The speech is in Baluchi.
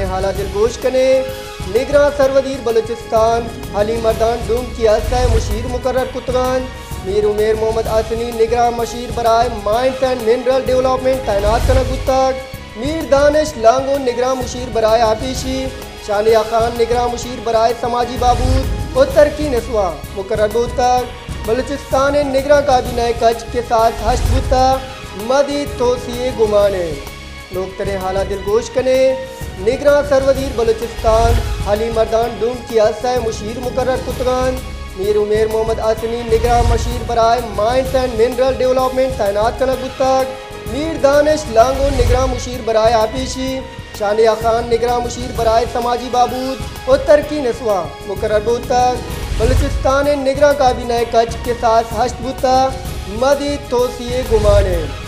حالا دلگوش کنیں۔ نگراں سروزیر بلوچستان حلیم مردان ڈومکی ءِ سئے مشیر مقرر کتگ انت۔ میر عمیر محمد حسنی نگراں مشیر برائے مائنز اینڈ منرل ڈیولپمنٹ تعینات کنگ بوتگ۔ میر دانش لانگو نگراں مشیر برائے آپیشی، شانیہ خان نگراں مشیر برائے سماجی بہبود و ترقی نسواں مقرر بوتگ۔ بلوچستان ءِ نگراں کابینہ ءِ کچ کساس ہشت بوتگ، مزید توسیع ءِ گمان انت۔ نوکتریں حالا دلگوش کنیں۔ نگراں سروزیر بلوچستان حلیم مردان ڈومکی ءِ سئے مشیر مقرر کتگ انت۔ میر عمیر محمد حسنی نگراں مشیر برائے مائنز اینڈ منرل ڈیولپمنٹ تعینات کنگ بوتگ۔ میر دانش لانگو نگراں مشیر برائے آپیشی، شانیہ خان نگراں مشیر برائے سماجی بہبود و ترقی نسواں مقرر بوتگ۔ بلوچستان ءِ نگراں کابینہ ءِ کچ کساس ہشت بوتگ، مزید توسیع ءِ گمان انت۔